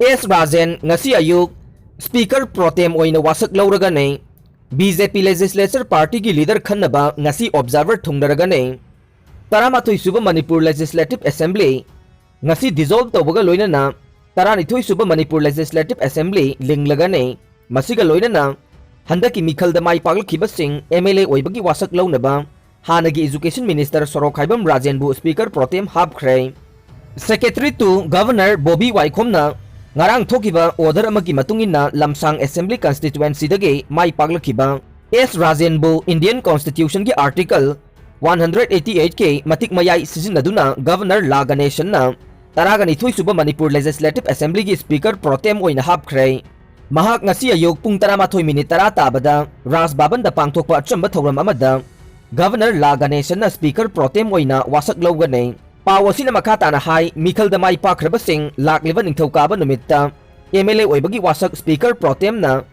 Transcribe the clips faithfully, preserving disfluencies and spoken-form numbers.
ꯑꯦꯁ ꯔꯥꯖꯦꯟ ꯉꯁꯤ ꯑꯌꯨꯛ Speaker pro tem ꯑꯣꯏꯅ ꯋꯥꯁꯛ ꯂꯧꯔꯒꯅꯤ꯫ ꯕꯤ ꯖꯦ ꯄꯤ Legislature Partyꯒꯤ leader ꯈꯟꯅꯕ ꯉꯁꯤ Observer ꯊꯨꯡꯅꯔꯒꯅꯤ꯫ ꯇꯔꯥꯃꯥꯊꯣꯏ ꯁꯨꯕ ꯃꯅꯤꯄꯨꯔ Legislative Assembly ꯉꯁꯤ dissolve ꯇꯧꯕꯒ ꯂꯣꯏꯅꯅ ꯇꯔꯥꯅꯤꯊꯣꯏ ꯁꯨꯕ ꯃꯅꯤꯄꯨꯔ Legislative Assembly ꯂꯤꯡꯂꯒꯅꯤ꯫ ꯃꯁꯤꯒ ꯂꯣꯏꯅꯅ ꯍꯟꯗꯛꯀꯤ ꯃꯤꯈꯜꯗ ꯃꯥꯏ ꯄꯥꯛꯂꯛꯈꯤꯕꯁꯤꯡ M L A ꯑꯣꯏꯕꯒꯤ ꯋꯥꯁꯛ ꯂꯧꯅꯕ ꯍꯥꯟꯅꯒꯤ Education Minister Sorokhaibam ꯔꯥꯖꯦꯟꯕꯨ Speaker pro tem ꯍꯥꯞꯈ꯭ꯔꯦ꯫ Secretary to Governor Bobby ꯋꯥꯏꯈꯣꯝꯅ ꯉꯔꯥꯡ ꯊꯣꯛꯈꯤꯕ order ꯑꯃꯒꯤ ꯃꯇꯨꯡ ꯏꯟꯅ ꯂꯝꯁꯥꯡ Assembly Constituencyꯗꯒꯤ ꯃꯥꯏ ꯄꯥꯛꯂꯛꯈꯤꯕ ꯑꯦꯁ ꯔꯥꯖꯦꯟꯕꯨ Indian Constitutionꯒꯤ Article one hundred eighty eightꯀꯤ ꯃꯇꯤꯛ ꯃꯌꯥꯏ ꯁꯤꯖꯤꯟꯅꯗꯨꯅ Governor ꯂꯥ ꯒꯅꯦꯁꯟꯅ ꯇꯔꯥꯒ ꯅꯤꯊꯣꯏ ꯁꯨꯕ Manipur Legislative Assemblyꯒꯤ Speaker pro tem ꯑꯣꯏꯅ ꯍꯥꯞꯈ꯭ꯔꯦ꯫ ꯃꯍꯥꯛ ꯉꯁꯤ ꯑꯌꯨꯛ ꯄꯨꯡ ꯇꯔꯥꯃꯥꯊꯣꯏ ꯃꯤꯅꯤꯠ ꯇꯔꯥ ꯇꯥꯕꯗ ꯔꯥꯖ ꯚꯕꯟꯗ ꯄꯥꯡꯊꯣꯛꯄ ꯑꯆꯝꯕ ꯊꯧꯔꯝ ꯑꯃꯗ Governor ꯂꯥ ꯒꯅꯦꯁꯟꯅ Speaker pro tem ꯑꯣꯏꯅ ꯋꯥꯁꯛ ꯂꯧꯒꯅꯤ꯫ ꯄꯥꯎ ꯑꯁꯤꯅ ꯃꯈꯥ ꯇꯥꯅ ꯍꯥꯏ, ꯃꯤꯈꯜꯗ ꯃꯥꯏ ꯄꯥꯛꯈ꯭ꯔꯕꯁꯤꯡ ꯂꯥꯛꯂꯤꯕ ꯅꯤꯡꯊꯧꯀꯥꯕ ꯅꯨꯃꯤꯠꯇ M L A ꯑꯣꯏꯕꯒꯤ ꯋꯥꯁꯛ Speaker pro temꯅ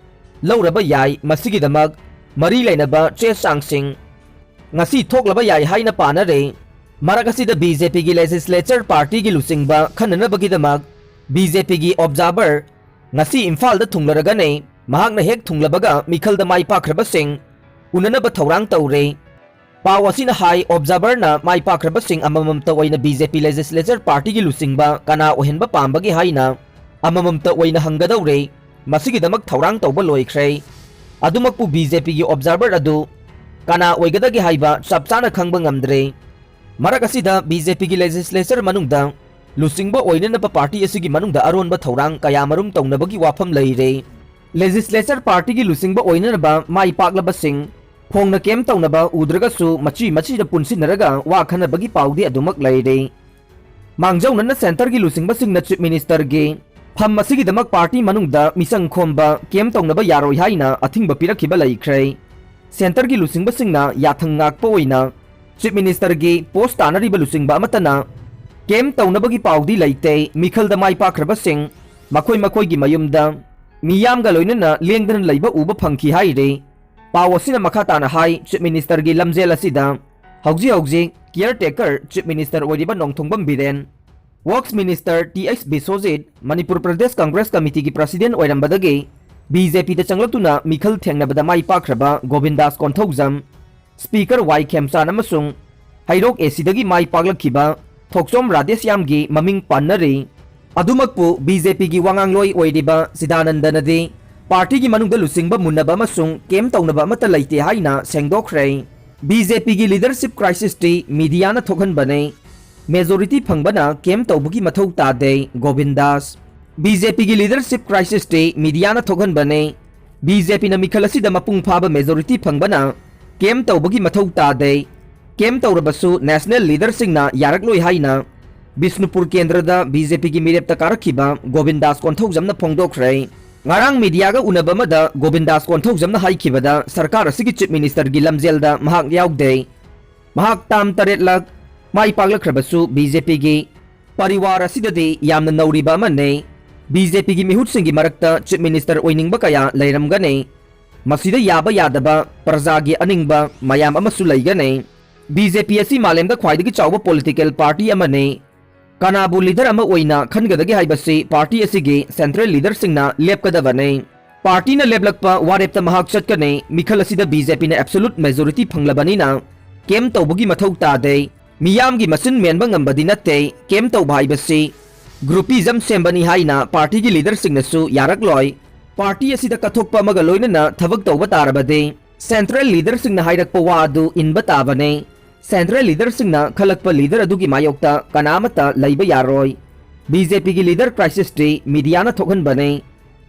ꯂꯧꯔꯕ ꯌꯥꯏ꯫ ꯃꯁꯤꯒꯤꯗꯃꯛ ꯃꯔꯤ ꯂꯩꯅꯕ ꯆꯦ ꯆꯥꯡꯁꯤꯡ ꯉꯁꯤ ꯊꯣꯛꯂꯕ ꯌꯥꯏ ꯍꯥꯏꯅ ꯄꯥꯅꯔꯦ꯫ ꯃꯔꯛ ꯑꯁꯤꯗ B J Pꯒꯤ Legislature Partyꯒꯤ ꯂꯨꯆꯤꯡꯕ ꯈꯟꯅꯅꯕꯒꯤꯗꯃꯛ B J Pꯒꯤ Observer ꯉꯁꯤ ꯏꯝꯐꯥꯜꯗ ꯊꯨꯡꯂꯔꯒꯅꯤ꯫ ꯃꯍꯥꯛꯅ ꯍꯦꯛ ꯊꯨꯡꯂꯕꯒ ꯃꯤꯈꯜꯗ ꯃꯥꯏ ꯄꯥꯛꯈ꯭ꯔꯕꯁꯤꯡ ꯎꯅꯅꯕ ꯊꯧꯔꯥꯡ ꯇꯧꯔꯦ꯫ ꯄꯥꯎ ꯑꯁꯤꯅ ꯍꯥꯏ, Observerꯅ ꯃꯥꯏ ꯄꯥꯛꯈ꯭ꯔꯕꯁꯤꯡ ꯑꯃꯃꯝꯇ ꯑꯣꯏꯅ B J P Legislature Partyꯒꯤ ꯂꯨꯆꯤꯡꯕ ꯀꯅꯥ ꯑꯣꯏꯍꯟꯕ ꯄꯥꯝꯕꯒꯦ ꯍꯥꯏꯅ ꯑꯃꯃꯝꯇ ꯑꯣꯏꯅ ꯍꯪꯒꯗꯧꯔꯦ꯫ ꯃꯁꯤꯒꯤꯗꯃꯛ ꯊꯧꯔꯥꯡ ꯇꯧꯕ ꯂꯣꯏꯈ꯭ꯔꯦ꯫ ꯑꯗꯨꯃꯛꯄꯨ B J Pꯒꯤ Observer ꯑꯗꯨ ꯀꯅꯥ ꯑꯣꯏꯒꯗꯒꯦ ꯍꯥꯏꯕ ꯆꯞ ꯆꯥꯅ ꯈꯪꯕ ꯉꯝꯗ꯭ꯔꯦ꯫ ꯃꯔꯛ ꯑꯁꯤꯗ B J Pꯒꯤ Legislature ꯃꯅꯨꯡꯗ ꯂꯨꯆꯤꯡꯕ ꯑꯣꯏꯅꯅꯕ party ꯑꯁꯤꯒꯤ ꯃꯅꯨꯡꯗ ꯑꯔꯣꯟꯕ ꯊꯧꯔꯥꯡ ꯀꯌꯥꯃꯔꯨꯝ ꯇꯧꯅꯕꯒꯤ ꯋꯥꯐꯝ ꯂꯩꯔꯦ꯫ Legislature Partyꯒꯤ ꯂꯨꯆꯤꯡꯕ ꯑꯣꯏꯅꯅꯕ ꯃꯥꯏ ꯄꯥꯛꯂꯕꯁꯤꯡ ꯐꯣꯡꯅ camp ꯇꯧꯅꯕ ꯎꯗ꯭ꯔꯒꯁꯨ ꯃꯆꯤ ꯃꯆꯤꯗ ꯄꯨꯟꯁꯤꯟꯅꯔꯒ ꯋꯥ ꯈꯟꯅꯕꯒꯤ ꯄꯥꯎꯗꯤ ꯑꯗꯨꯃꯛ ꯂꯩꯔꯦ꯫ ꯃꯥꯡꯖꯧꯅꯅ centreꯒꯤ ꯂꯨꯆꯤꯡꯕꯁꯤꯡꯅ Chief Ministerꯒꯤ ꯐꯝ ꯑꯁꯤꯒꯤꯗꯃꯛ party ꯃꯅꯨꯡꯗ ꯃꯤꯆꯪ ꯈꯣꯝꯕ camp ꯇꯧꯅꯕ ꯌꯥꯔꯣꯏ ꯍꯥꯏꯅ ꯑꯊꯤꯡꯕ ꯄꯤꯔꯛꯈꯤꯕ ꯂꯩꯈ꯭ꯔꯦ꯫ Centreꯒꯤ ꯂꯨꯆꯤꯡꯕꯁꯤꯡꯅ ꯌꯥꯊꯪ ꯉꯥꯛꯄ ꯑꯣꯏꯅ Chief Ministerꯒꯤ post ꯇꯥꯅꯔꯤꯕ ꯂꯨꯆꯤꯡꯕ ꯑꯃꯠꯇꯅ camp ꯇꯧꯅꯕꯒꯤ ꯄꯥꯎꯗꯤ ꯂꯩꯇꯦ꯫ ꯃꯤꯈꯜꯗ ꯃꯥꯏ ꯄꯥꯛꯈ꯭ꯔꯕꯁꯤꯡ ꯃꯈꯣꯏ ꯃꯈꯣꯏꯒꯤ ꯃꯌꯨꯝꯗ ꯃꯤꯌꯥꯝꯒ ꯂꯣꯏꯅꯅ ꯂꯦꯡꯗꯅ ꯂꯩꯕ ꯎꯕ ꯐꯪꯈꯤ ꯍꯥꯏꯔꯤ꯫ ꯄꯥꯎ ꯑꯁꯤꯅ ꯃꯈꯥ ꯇꯥꯅ ꯍꯥꯏ, Chief Ministerꯒꯤ ꯂꯝꯖꯦꯜ ꯑꯁꯤꯗ ꯍꯧꯖꯤꯛ ꯍꯧꯖꯤꯛ caretaker Chief Minister ꯑꯣꯏꯔꯤꯕ Nongthombam Biren, Works Minister T H Biswajit, Manipur Pradesh Congress ꯀꯃꯤꯇꯤꯒꯤ ꯄ꯭ꯔꯁꯤꯗꯦꯟ ꯑꯣꯏꯔꯝꯕꯗꯒꯤ ꯕꯤ ꯖꯦ ꯄꯤꯗ ꯆꯪꯂꯛꯇꯨꯅ ꯃꯤꯈꯜ ꯊꯦꯡꯅꯕꯗ ꯃꯥꯏ ꯄꯥꯛꯈ꯭ꯔꯕ ꯒꯣꯕꯤꯟꯗꯥꯁ ꯀꯣꯟꯊꯧꯖꯝ, ꯁ꯭ꯄꯤꯀꯔ ꯋꯥꯏ ꯈꯦꯝꯆꯥꯟ ꯑꯃꯁꯨꯡ ꯍꯩꯔꯣꯛ ꯑꯦ ꯁꯤꯗꯒꯤ ꯃꯥꯏ ꯄꯥꯛꯂꯛꯈꯤꯕ ꯊꯣꯛꯆꯣꯝ ꯔꯥꯙꯦꯁ꯭ꯌꯥꯝꯒꯤ ꯃꯃꯤꯡ ꯄꯟꯅꯔꯤ꯫ ꯑꯗꯨꯃꯛꯄꯨ ꯕꯤ ꯖꯦ ꯄꯤꯒꯤ ꯋꯥꯉꯥꯡꯂꯣꯏ ꯑꯣꯏꯔꯤꯕ ꯁꯤꯗꯥꯅꯟꯗꯅꯗꯤ ꯄꯥꯔꯇꯤꯒꯤ ꯃꯅꯨꯡꯗ ꯂꯨꯆꯤꯡꯕ ꯃꯨꯟꯅꯕ ꯑꯃꯁꯨꯡ ꯀꯦꯝ ꯇꯧꯅꯕ ꯑꯃꯠꯇ ꯂꯩꯇꯦ ꯍꯥꯏꯅ ꯁꯦꯡꯗꯣꯛꯈ꯭ꯔꯦ꯫ ꯕꯤ ꯖꯦ ꯄꯤꯒꯤ ꯂꯤꯗꯔꯁꯤꯞ ꯀ꯭ꯔꯥꯏꯁꯤꯁꯇꯤ ꯃꯤꯗꯤꯌꯥꯅ ꯊꯣꯛꯍꯟꯕꯅꯦ꯫ ꯃꯦꯖꯣꯔꯤꯇꯤ ꯐꯪꯕꯅ ꯀꯦꯝ ꯇꯧꯕꯒꯤ ꯃꯊꯧ ꯇꯥꯗꯦ, ꯒꯣꯕꯤꯟꯗꯥꯁ꯫ ꯕꯤ ꯖꯦ ꯄꯤꯒꯤ ꯂꯤꯗꯔꯁꯤꯞ ꯀ꯭ꯔꯥꯏꯁꯤꯁꯇꯤ ꯃꯤꯗꯤꯌꯥꯅ ꯊꯣꯛꯍꯟꯕꯅꯦ꯫ ꯕꯤ ꯖꯦ ꯄꯤꯅ ꯃꯤꯈꯜ ꯑꯁꯤꯗ ꯃꯄꯨꯡ ꯐꯥꯕ ꯃꯦꯖꯣꯔꯤꯇꯤ ꯐꯪꯕꯅ ꯀꯦꯝ ꯇꯧꯕꯒꯤ ꯃꯊꯧ ꯇꯥꯗꯦ꯫ ꯀꯦꯝ ꯇꯧꯔꯕꯁꯨ ꯅꯦꯁꯅꯦꯜ ꯂꯤꯗꯔꯁꯤꯡꯅ ꯌꯥꯔꯛꯂꯣꯏ ꯍꯥꯏꯅ ꯕꯤꯁꯅꯨꯄꯨꯔ ꯀꯦꯟꯗ꯭ꯔꯗ ꯕꯤ ꯖꯦ ꯄꯤꯒꯤ ꯃꯤꯔꯦꯞꯇ ꯀꯥꯔꯛꯈꯤꯕ ꯒꯣꯕꯤꯟꯗꯥꯁ ꯀꯣꯟꯊꯧꯖꯝꯅ ꯐꯣꯡꯗꯣꯛꯈ꯭ꯔꯦ꯫ ꯉꯔꯥꯡ ꯃꯤꯗꯤꯌꯥꯒ ꯎꯅꯕ ꯑꯃꯗ ꯒꯣꯕꯤꯟꯗꯥꯁ ꯀꯣꯟꯊꯧꯖꯝꯅ ꯍꯥꯏꯈꯤꯕꯗ ꯁꯔꯀꯥꯔ ꯑꯁꯤꯒꯤ ꯆꯤꯐ ꯃꯤꯅꯤꯁꯇꯔꯒꯤ ꯂꯝꯖꯦꯜꯗ ꯃꯍꯥꯛ ꯌꯥꯎꯗꯦ꯫ ꯃꯍꯥꯛ ꯇꯥꯝ ꯇꯔꯦꯠꯂꯛ ꯃꯥꯏ ꯄꯥꯛꯂꯛꯈ꯭ꯔꯕꯁꯨ ꯕꯤ ꯖꯦ ꯄꯤꯒꯤ ꯄꯔꯤꯋꯥꯔ ꯑꯁꯤꯗꯗꯤ ꯌꯥꯝꯅ ꯅꯧꯔꯤꯕ ꯑꯃꯅꯤ꯫ ꯕꯤ ꯖꯦ ꯄꯤꯒꯤ ꯃꯤꯍꯨꯠꯁꯤꯡꯒꯤ ꯃꯔꯛꯇ ꯆꯤꯐ ꯃꯤꯅꯤꯁꯇꯔ ꯑꯣꯏꯅꯤꯡꯕ ꯀꯌꯥ ꯂꯩꯔꯝꯒꯅꯤ꯫ ꯃꯁꯤꯗ ꯌꯥꯕ ꯌꯥꯗꯕ ꯄ꯭ꯔꯖꯥꯒꯤ ꯑꯅꯤꯡꯕ ꯃꯌꯥꯝ ꯑꯃꯁꯨ ꯂꯩꯒꯅꯤ꯫ ꯕꯤ ꯖꯦ ꯄꯤ ꯑꯁꯤ ꯃꯥꯂꯦꯝꯗ ꯈ꯭ꯋꯥꯏꯗꯒꯤ ꯆꯥꯎꯕ ꯄꯣꯂꯤꯇꯤꯀꯦꯜ ꯄꯥꯔꯇꯤ ꯑꯃꯅꯤ꯫ ꯀꯅꯥꯕꯨ ꯂꯤꯗꯔ ꯑꯃ ꯑꯣꯏꯅ ꯈꯟꯒꯗꯒꯦ ꯍꯥꯏꯕꯁꯤ ꯄꯥꯔꯇꯤ ꯑꯁꯤꯒꯤ ꯁꯦꯟꯇ꯭ꯔꯦꯜ ꯂꯤꯗꯔꯁꯤꯡꯅ ꯂꯦꯞꯀꯗꯕꯅꯤ꯫ ꯄꯥꯔꯇꯤꯅ ꯂꯦꯞꯂꯛꯄ ꯋꯥꯔꯦꯞꯇ ꯃꯍꯥꯛ ꯆꯠꯀꯅꯤ꯫ ꯃꯤꯈꯜ ꯑꯁꯤꯗ ꯕꯤ ꯖꯦ ꯄꯤꯅ ꯑꯦꯕꯁꯣꯂꯨꯠ ꯃꯦꯖꯣꯔꯤꯇꯤ ꯐꯪꯂꯕꯅꯤꯅ ꯀꯦꯝ ꯇꯧꯕꯒꯤ ꯃꯊꯧ ꯇꯥꯗꯦ꯫ ꯃꯤꯌꯥꯝꯒꯤ ꯃꯆꯤꯟ ꯃꯦꯟꯕ ꯉꯝꯕꯗꯤ ꯅꯠꯇꯦ꯫ ꯀꯦꯝ ꯇꯧꯕ ꯍꯥꯏꯕꯁꯤ ꯒ꯭ꯔꯨꯄꯤꯖꯝ ꯁꯦꯝꯕꯅꯤ ꯍꯥꯏꯅ ꯄꯥꯔꯇꯤꯒꯤ ꯂꯤꯗꯔꯁꯤꯡꯅꯁꯨ ꯌꯥꯔꯛꯂꯣꯏ꯫ ꯄꯥꯔꯇꯤ ꯑꯁꯤꯗ ꯀꯠꯊꯣꯛꯄ ꯑꯃꯒ ꯂꯣꯏꯅꯅ ꯊꯕꯛ ꯇꯧꯕ ꯇꯥꯔꯕꯗꯤ ꯁꯦꯟꯇ꯭ꯔꯦꯜ ꯂꯤꯗꯔꯁꯤꯡꯅ ꯍꯥꯏꯔꯛꯄ ꯋꯥ ꯑꯗꯨ ꯏꯟꯕ ꯇꯥꯕꯅꯤ꯫ ꯁꯦꯟꯇ꯭ꯔꯦꯜ ꯂꯤꯗꯔꯁꯤꯡꯅ ꯈꯜꯂꯛꯄ ꯂꯤꯗꯔ ꯑꯗꯨꯒꯤ ꯃꯥꯌꯣꯛꯇ ꯀꯅꯥ ꯑꯃꯠꯇ ꯂꯩꯕ ꯌꯥꯔꯣꯏ꯫ ꯕꯤ ꯖꯦ ꯄꯤꯒꯤ ꯂꯤꯗꯔ ꯀ꯭ꯔꯥꯏꯁꯤꯁꯇꯤ ꯃꯤꯗꯤꯌꯥꯅ ꯊꯣꯛꯍꯟꯕꯅꯤ꯫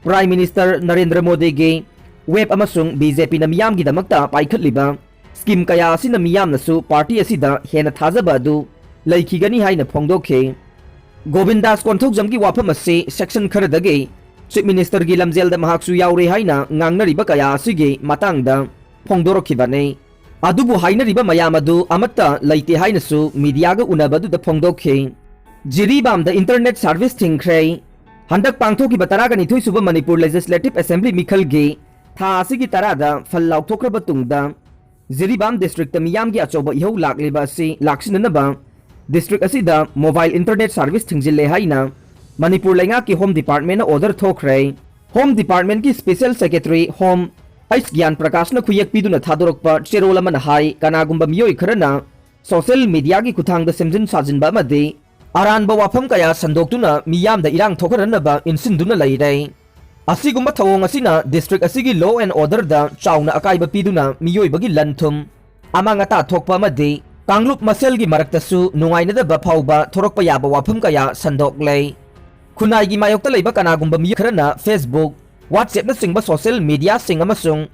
ꯄ꯭ꯔꯥꯏꯝ ꯃꯤꯅꯤꯁꯇꯔ ꯅꯔꯦꯟꯗ꯭ꯔ ꯃꯣꯗꯤꯒꯤ ꯋꯦꯕ ꯑꯃꯁꯨꯡ ꯕꯤ ꯖꯦ ꯄꯤꯅ ꯃꯤꯌꯥꯝꯒꯤꯗꯃꯛꯇ ꯄꯥꯏꯈꯠꯂꯤꯕ ꯁ꯭ꯀꯤꯝ ꯀꯌꯥ ꯑꯁꯤꯅ ꯃꯤꯌꯥꯝꯅꯁꯨ ꯄꯥꯔꯇꯤ ꯑꯁꯤꯗ ꯍꯦꯟꯅ ꯊꯥꯖꯕ ꯑꯗꯨ ꯂꯩꯈꯤꯒꯅꯤ ꯍꯥꯏꯅ ꯐꯣꯡꯗꯣꯛꯈꯤ꯫ ꯒꯣꯕꯤꯟꯗꯥꯁ ꯀꯣꯟꯊꯧꯖꯝꯒꯤ ꯋꯥꯐꯝ ꯑꯁꯤ ꯁꯦꯛꯁꯟ ꯈꯔꯗꯒꯤ ꯆꯤꯐ ꯃꯤꯅꯤꯁꯇꯔꯒꯤ ꯂꯝꯖꯦꯜꯗ ꯃꯍꯥꯛꯁꯨ ꯌꯥꯎꯔꯦ ꯍꯥꯏꯅ ꯉꯥꯡꯅꯔꯤꯕ ꯀꯌꯥ ꯑꯁꯤꯒꯤ ꯃꯇꯥꯡꯗ ꯐꯣꯡꯗꯣꯔꯛꯈꯤꯕꯅꯤ꯫ ꯑꯗꯨꯕꯨ ꯍꯥꯏꯅꯔꯤꯕ ꯃꯌꯥꯝ ꯑꯗꯨ ꯑꯃꯠꯇ ꯂꯩꯇꯦ ꯍꯥꯏꯅꯁꯨ ꯃꯤꯗꯤꯌꯥꯒ ꯎꯅꯕꯗꯨꯗ ꯐꯣꯡꯗꯣꯛꯈꯤ꯫ ꯖꯤꯔꯤꯕꯥꯝꯗ ꯏꯟꯇꯔꯅꯦꯠ ꯁꯥꯔꯚꯤꯁ ꯊꯤꯡꯈ꯭ꯔꯦ꯫ ꯍꯟꯗꯛ ꯄꯥꯡꯊꯣꯛꯈꯤꯕ ꯇꯔꯥꯒ ꯅꯤꯊꯣꯏ ꯁꯨꯕ ꯃꯅꯤꯄꯨꯔ ꯂꯦꯖꯤꯁꯂꯦꯇꯤꯚ ꯑꯦꯁꯦꯝꯕ꯭ꯂꯤ ꯃꯤꯈꯜꯒꯤ ꯊꯥ ꯑꯁꯤꯒꯤ ꯇꯔꯥꯗ ꯐꯜ ꯂꯥꯎꯊꯣꯛꯈ꯭ꯔꯕ ꯇꯨꯡꯗ ꯖꯤꯔꯤꯕꯥꯝ ꯗꯤꯁꯇ꯭ꯔꯤꯛꯇ ꯃꯤꯌꯥꯝꯒꯤ ꯑꯆꯧꯕ ꯏꯍꯧ ꯂꯥꯛꯂꯤꯕ ꯑꯁꯤ ꯂꯥꯛꯁꯤꯟꯅꯅꯕ District ꯑꯁꯤꯗ mobile internet service ꯊꯤꯡꯖꯤꯜꯂꯦ ꯍꯥꯏꯅ ꯃꯅꯤꯄꯨꯔ ꯂꯩꯉꯥꯛꯀꯤ Home Departmentꯅ order ꯊꯣꯛꯈ꯭ꯔꯦ꯫ Home Departmentꯀꯤ Special Secretary Home H ꯒ꯭ꯌꯥꯟ ꯄ꯭ꯔꯀꯥꯁꯅ ꯈꯨꯌꯦꯛ ꯄꯤꯗꯨꯅ ꯊꯥꯗꯣꯔꯛꯄ ꯆꯦꯔꯣꯜ ꯑꯃꯅ ꯍꯥꯏ, ꯀꯅꯥꯒꯨꯝꯕ ꯃꯤꯑꯣꯏ ꯈꯔꯅ social mediaꯒꯤ ꯈꯨꯠꯊꯥꯡꯗ ꯁꯦꯝꯖꯤꯟ ꯁꯥꯖꯤꯟꯕ ꯑꯃꯗꯤ ꯑꯔꯥꯟꯕ ꯋꯥꯐꯝ ꯀꯌꯥ ꯁꯟꯗꯣꯛꯇꯨꯅ ꯃꯤꯌꯥꯝꯗ ꯏꯔꯥꯡ ꯊꯣꯛꯍꯟꯅꯕ ꯏꯟꯁꯤꯟꯗꯨꯅ ꯂꯩꯔꯦ꯫ ꯑꯁꯤꯒꯨꯝꯕ ꯊꯧꯑꯣꯡ ꯑꯁꯤꯅ district ꯑꯁꯤꯒꯤ law and orderꯗ ꯆꯥꯎꯅ ꯑꯀꯥꯏꯕ ꯄꯤꯗꯨꯅ ꯃꯤꯑꯣꯏꯕꯒꯤ ꯂꯟ ꯊꯨꯝ, ꯑꯃꯥꯡ ꯑꯇꯥ ꯊꯣꯛꯄ ꯑꯃꯗꯤ ꯀꯥꯡꯂꯨꯞ ꯃꯁꯦꯜꯒꯤ ꯃꯔꯛꯇꯁꯨ ꯅꯨꯡꯉꯥꯏꯅꯗꯕ ꯐꯥꯎꯕ ꯊꯣꯔꯛꯄ ꯌꯥꯕ ꯋꯥꯐꯝ ꯀꯌꯥ ꯁꯟꯗꯣꯛꯂꯦ꯫ ꯈꯨꯟꯅꯥꯏꯒꯤ ꯃꯥꯌꯣꯛꯇ ꯂꯩꯕ ꯀꯅꯥꯒꯨꯝꯕ ꯃꯤꯑꯣꯏ ꯈꯔꯅ Facebook, WhatsAppꯅꯆꯤꯡꯕ social mediaꯁꯤꯡ ꯑꯃꯁꯨꯡ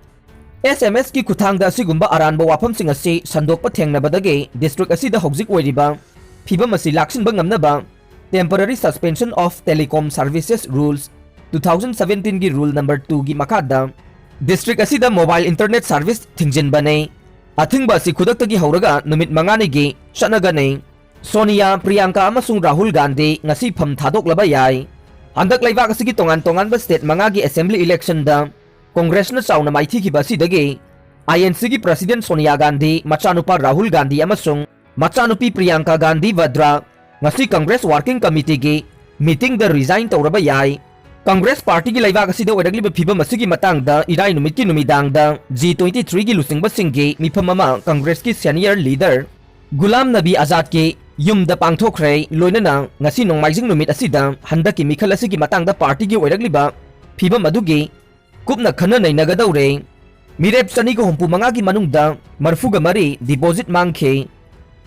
SMSꯀꯤ ꯈꯨꯠꯊꯥꯡꯗ ꯑꯁꯤꯒꯨꯝꯕ ꯑꯔꯥꯟꯕ ꯋꯥꯐꯝꯁꯤꯡ ꯑꯁꯤ ꯁꯟꯗꯣꯛꯄ ꯊꯦꯡꯅꯕꯗꯒꯤ district ꯑꯁꯤꯗ ꯍꯧꯖꯤꯛ ꯑꯣꯏꯔꯤꯕ ꯐꯤꯕꯝ ꯑꯁꯤ ꯂꯥꯛꯁꯤꯟꯕ ꯉꯝꯅꯕ Temporary Suspension of Telecom Services Rules two thousand seventeenꯒꯤ rule number twoꯒꯤ ꯃꯈꯥꯗ district ꯑꯁꯤꯗ mobile internet service ꯊꯤꯡꯖꯤꯟꯕꯅꯤ꯫ ꯑꯊꯤꯡꯕ ꯑꯁꯤ ꯈꯨꯗꯛꯇꯒꯤ ꯍꯧꯔꯒ ꯅꯨꯃꯤꯠ ꯃꯉꯥꯅꯤꯒꯤ ꯆꯠꯅꯒꯅꯤ꯫ ꯁꯣꯅꯤꯌꯥ, ꯄ꯭ꯔꯤꯌꯥꯡꯀꯥ ꯑꯃꯁꯨꯡ ꯔꯥꯍꯨꯜ ꯒꯥꯟꯙꯤ ꯉꯁꯤ ꯐꯝ ꯊꯥꯗꯣꯛꯂꯕ ꯌꯥꯏ꯫ ꯍꯟꯗꯛ ꯂꯩꯕꯥꯛ ꯑꯁꯤꯒꯤ ꯇꯣꯉꯥꯟ ꯇꯣꯉꯥꯟꯕ state ꯃꯉꯥꯒꯤ assembly electionꯗ Congressꯅ ꯆꯥꯎꯅ ꯃꯥꯏꯊꯤꯈꯤꯕ ꯑꯁꯤꯗꯒꯤ INCꯒꯤ president ꯁꯣꯅꯤꯌꯥ ꯒꯥꯟꯙꯤ, ꯃꯆꯥꯅꯨꯄꯥ ꯔꯥꯍꯨꯜ ꯒꯥꯟꯙꯤ ꯑꯃꯁꯨꯡ ꯃꯆꯥꯅꯨꯄꯤ ꯄ꯭ꯔꯤꯌꯥꯡꯀꯥ ꯒꯥꯟꯙꯤ ꯚꯗ꯭ꯔꯥ ꯉꯁꯤ Congress Working Committeeꯒꯤ meetingꯗ resign ꯇꯧꯔꯕ ꯌꯥꯏ꯫ Congress partyꯒꯤ ꯂꯩꯕꯥꯛ ꯑꯁꯤꯗ ꯑꯣꯏꯔꯛꯂꯤꯕ ꯐꯤꯕꯝ ꯑꯁꯤꯒꯤ ꯃꯇꯥꯡꯗ ꯏꯔꯥꯏ ꯅꯨꯃꯤꯠꯀꯤ ꯅꯨꯃꯤꯗꯥꯡꯗ G twenty threeꯒꯤ ꯂꯨꯆꯤꯡꯕꯁꯤꯡꯒꯤ ꯃꯤꯐꯝ ꯑꯃ Congressꯀꯤ senior leader ꯒꯨꯂꯥꯝ ꯅꯕꯤ ꯑꯖꯥꯗꯀꯤ ꯌꯨꯝꯗ ꯄꯥꯡꯊꯣꯛꯈ꯭ꯔꯦ꯫ ꯂꯣꯏꯅꯅ ꯉꯁꯤ ꯅꯣꯡꯃꯥꯏꯖꯤꯡ ꯅꯨꯃꯤꯠ ꯑꯁꯤꯗ ꯍꯟꯗꯛꯀꯤ ꯃꯤꯈꯜ ꯑꯁꯤꯒꯤ ꯃꯇꯥꯡꯗ partyꯒꯤ ꯑꯣꯏꯔꯛꯂꯤꯕ ꯐꯤꯕꯝ ꯑꯗꯨꯒꯤ ꯀꯨꯞꯅ ꯈꯟꯅ ꯅꯩꯅꯒꯗꯧꯔꯦ꯫ ꯃꯤꯔꯦꯞ ꯆꯅꯤꯒ ꯍꯨꯝꯐꯨ ꯃꯉꯥꯒꯤ ꯃꯅꯨꯡꯗ ꯃꯔꯐꯨꯒ ꯃꯔꯤ deposit ꯃꯥꯡꯈꯤ꯫